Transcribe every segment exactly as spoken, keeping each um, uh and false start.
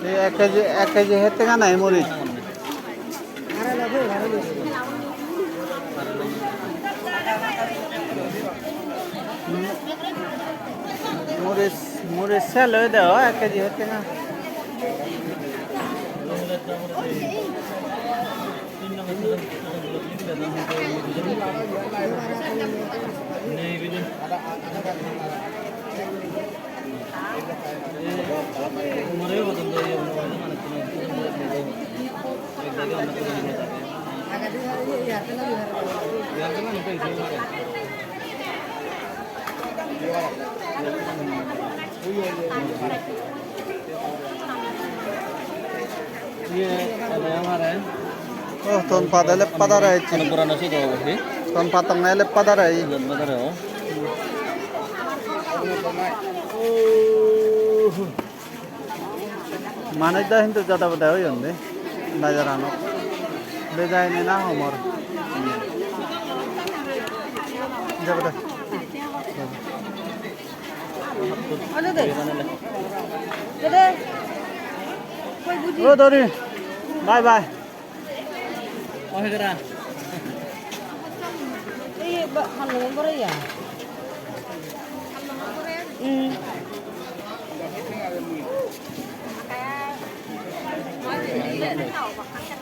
Ei ek keji, ek keji het tenga nei muris. Muris, muris sell oye de o, ek keji het tenga. Oh, ton pat ele padare ecche. Ton pat tong ele padare. Manuj do hintu joda boda oyon de bajaranot. Bejai ni na homor. Joda boda. O Dori, bye bye. Oh, hegara. Ei ba, hal number ya. Hmm.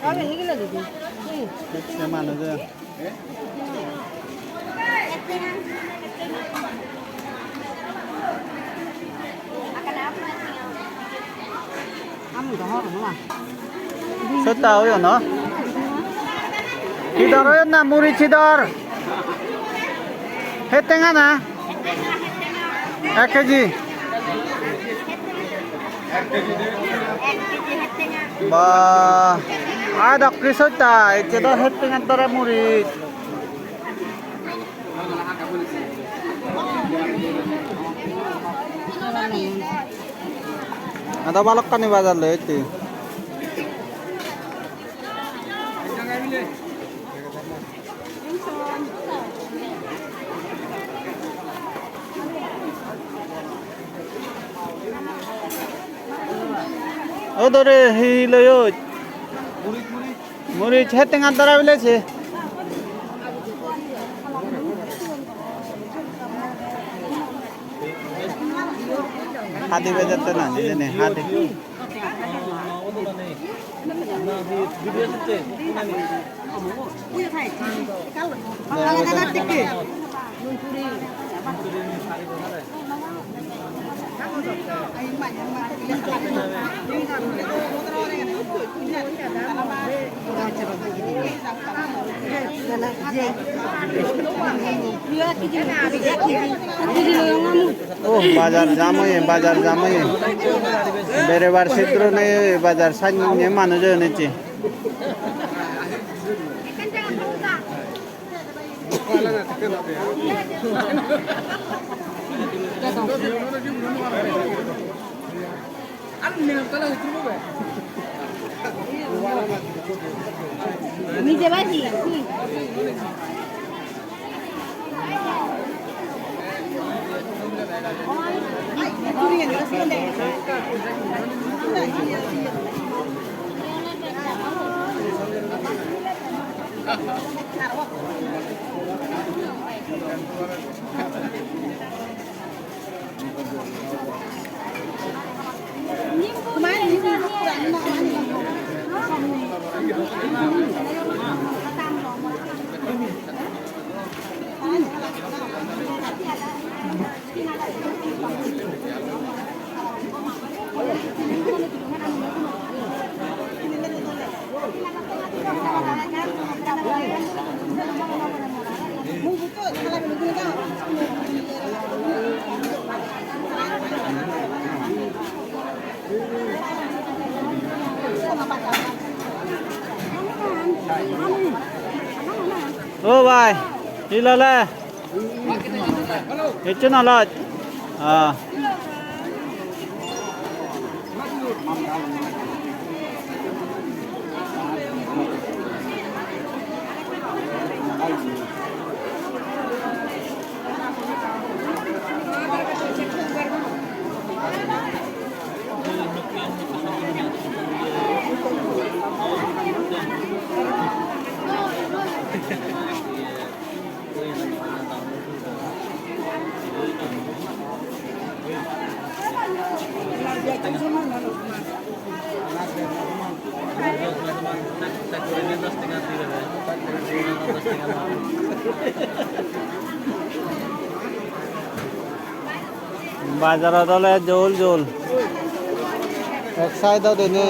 Kabe higila didi. Hmm. Six se manuj oyon. Sotta oyon no? Hidor oyon na, muri hidor? Het tenga na? Ek keji. Ba, ai dokki sotta, ecche do het tenga dore muri. Ada balokkani bajar loi etti. O dore hi loi oi? Muris het tenga dara bile se. Hadi bejatte na, hijeni hadi. Oh, bajar jam oye, bajar jam oye. Berebar sidro nei, bajar sanye manuj oyon ecche. Nije baji. O bhai, hi lole? Hissu no loj. Ah. Bazarot ole jol jol. Ek side-ot ene.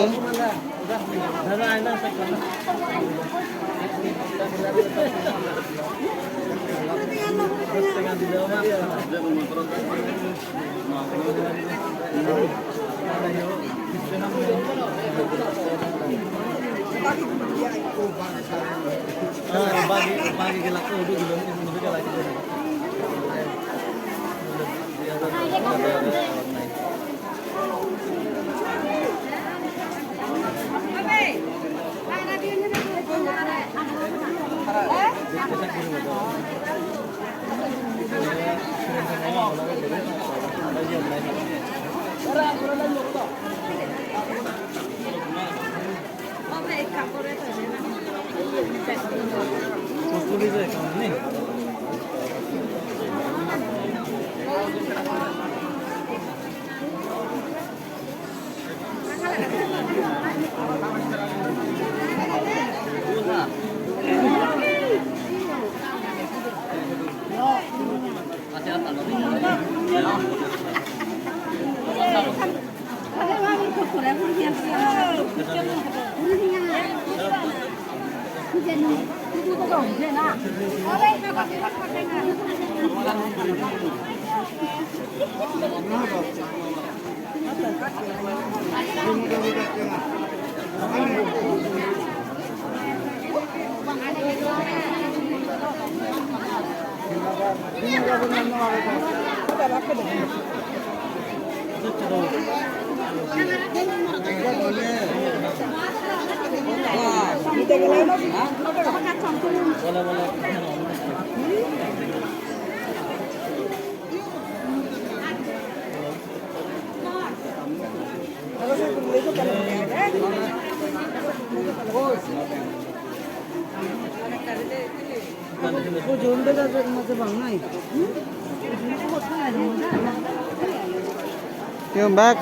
Sigun bek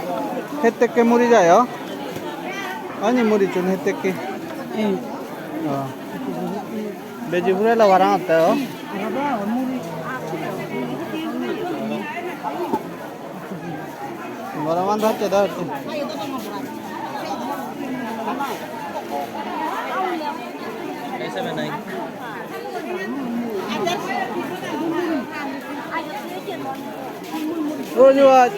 hettekke muri jai, o? Ani murichun hettekke? Hmm. O. Beji purelo parapang otte, o? Boroman dhacche da hocche. Oi, oi.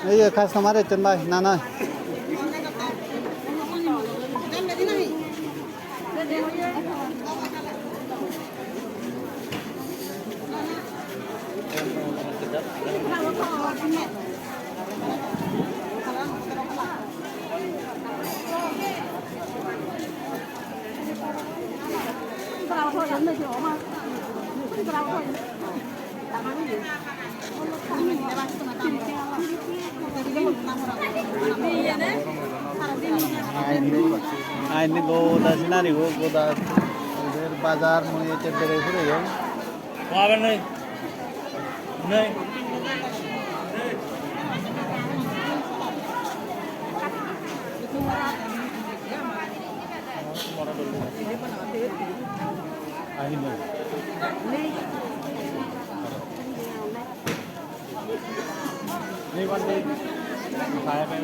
Ei ye customer ecchon bhai, na na. Aini goda scenery bo, goda bazar mui ecche berei pureyong. Abe nei. Nei. Ahi nei. Nei bande. Sai be.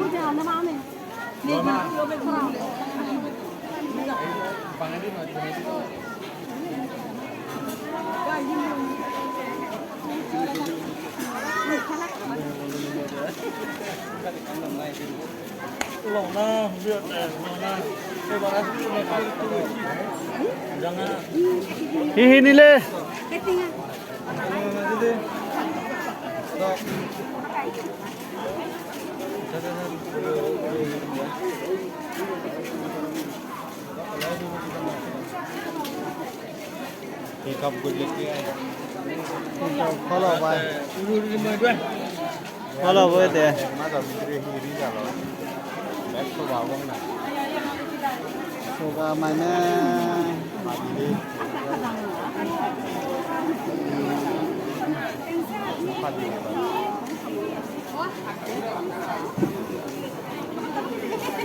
Hi hi nile? Pick up gojje ki ai? Pick up holo bai. Holo boi de. Ek majo bidire hi ri jalo? Bek soba obong na? Soba mane? Madile. Madile.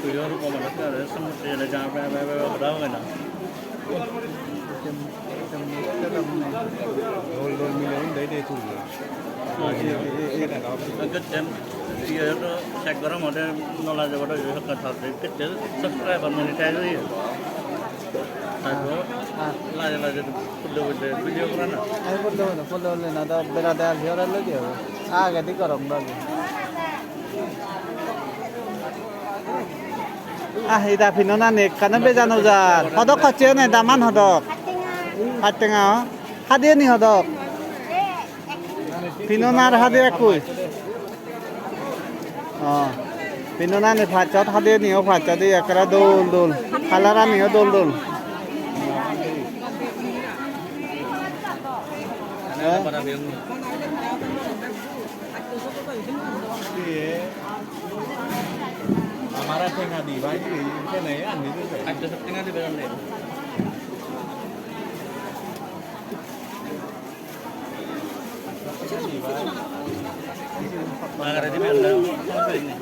Tui aur komar ase, are samajje ele jana prai, prai, prai, hoda hobe na. Dol dol mile un dei dei tui. Anke tem, iye to check gora mode nola jabo to iye ka thak de, ke subscriber monetize oye. Tarpor laje laje pudde pudde video gorana. Ai pudde pudde, pudde pudde na, do berade ar jora loi diyo. Age di gorong do age. Ah, ida pinonani ekkano beja no jar. Hodok hocche ne daman hodok? Pach tenga, o. Hadiye ni hodok? Pinonar hadiye ekkui. Oh. Pinonani pachot, hadiyeni o pachot, ei ekkere dol dol. Colorani o dol dol. Eh? Amare tenga di, bhai, di, kene ani di. Acha, tenga di, bhai. Agare dibe na? Agare dibe na?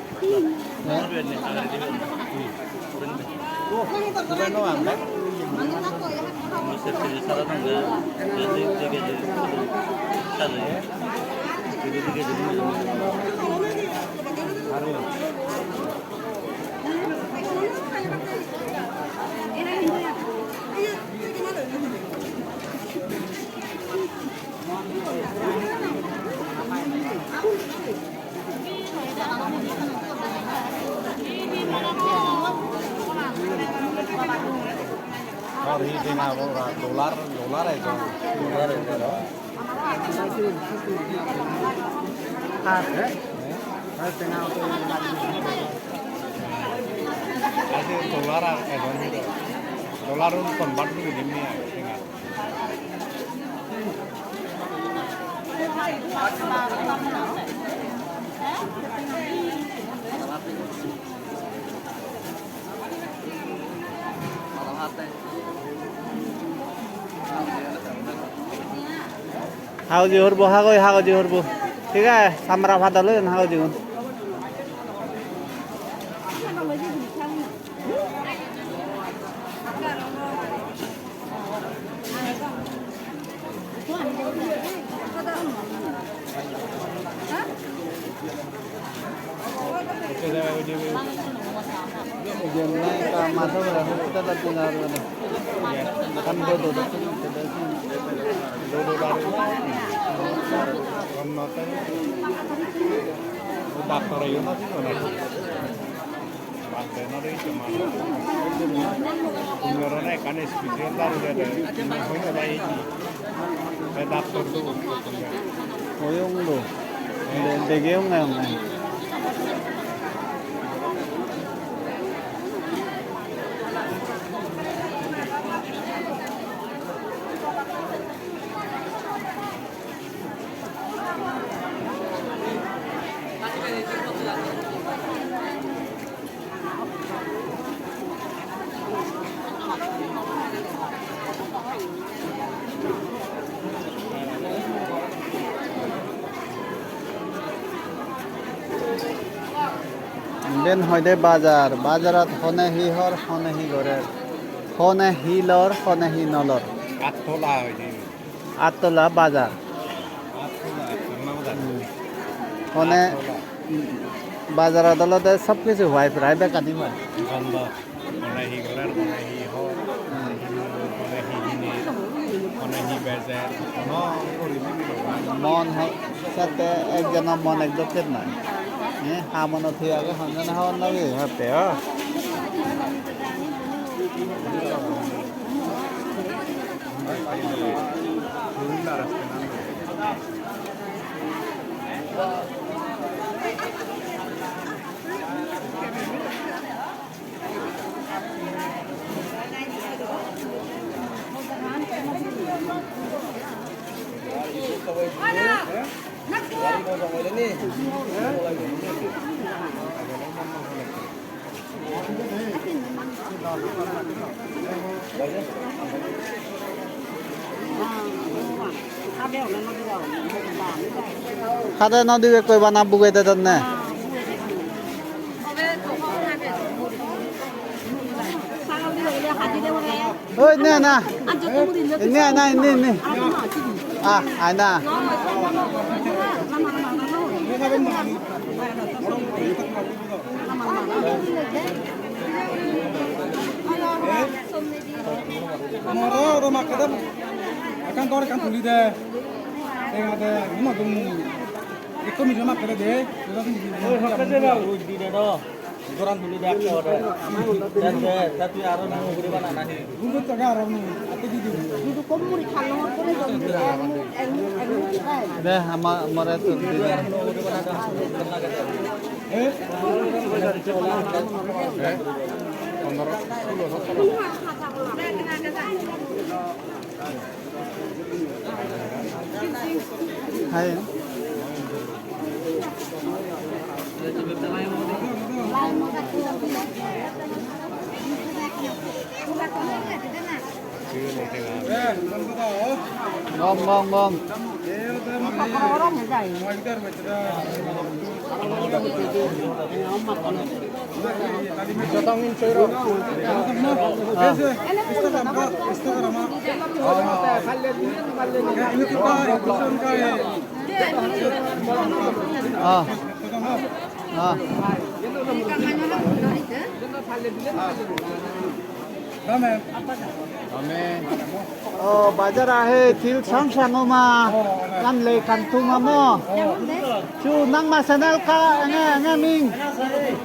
Ar hi tenga bo ra, dollar, dollar ejon. Dollar ejon. Ase dollar ar ejon. Dollar un convert guri dim ni age tenga. Hagoji horbo, hagoj, hagoji horbo. Thik age, samra pada loyon hagojigun. Doctor ayo na, na. Bhante no rei te mane. Tumi aro na ekkan special daru de de. Tumi hoi no pai. Te doctor do. Oyong do. De-, degeyong na. Den hoide bazar, bazarot hone hi hor, hone hi gorer, hone hi lor, hone hi no lor. Attola hoide. Attola bazar. Attola, Attola bazar. Hmm. Hone bazarot olode sob kichu pai, prai bekkani pai. Hone hi gorer, hone hi hor, hone hi hiner, hone hi bejer, hono guri nw pare. Mon ho-, sette ekjono mon ek dokken noi. Eh, ha monot hi age, honjone hobor nw peye, hotte, oh. Hade nw dibe koi bana buge dedonne. Oi, ne na. Ne na, ne, ne. Ah, ai na. Moro, oro makke de. Ekkan dor, ekkan tuli de. Tenga de, nima dum. Ekko mijo makke de. Oi, hokke de ba, oi, di de do. Goran tuli de ekko de. Te, te, te tui aro nuo guri bana nahi? Gungo to ga aro nuo. Ate di di. Dudu kom muri khalo gore do. De, ama, amare to di de. Hai. Gom, gom, gom. Ah. Ah. Amen. Amen. Oh, bazar ahe, til sang sang oma. Kan le kan tu ma mo. Chu nang ma channel ka, enge, enge ming.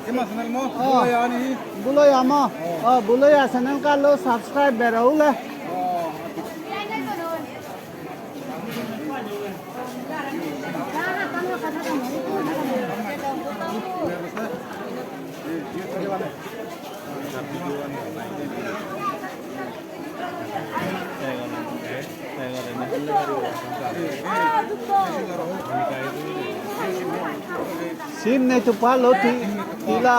Ima channel mo? Oh. Buloya ni. Buloya mo. Oh, Buloya channel ka lo subscribe bero ule. Oh. Sim nei tu palo ti, tila.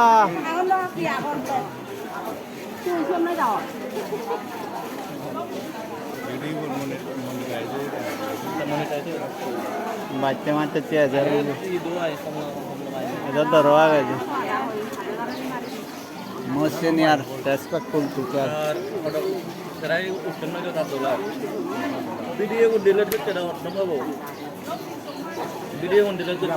Bacche macche ti ejer. Ejer doro age je. Mo senior, respectful teacher. Video gun delete gotte da, hono babo. Video gun delete gotte.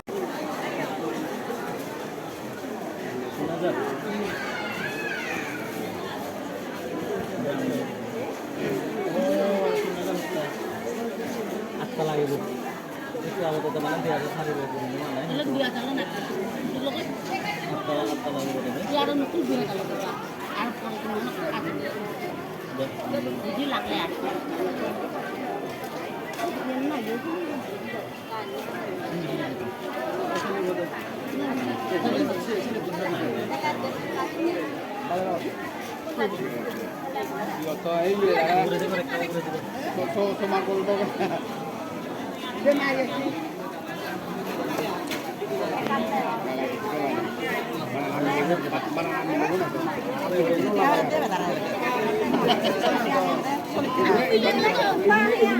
Atta lagibo. Ekku agede mane di hajar sari loi dinei mane. Ele di hajar na. Atta, atta lagibo de. Di hajar nokku di hajar loi. Ar pore to mane atta. De. Di lage ar. Iyen na, iyen.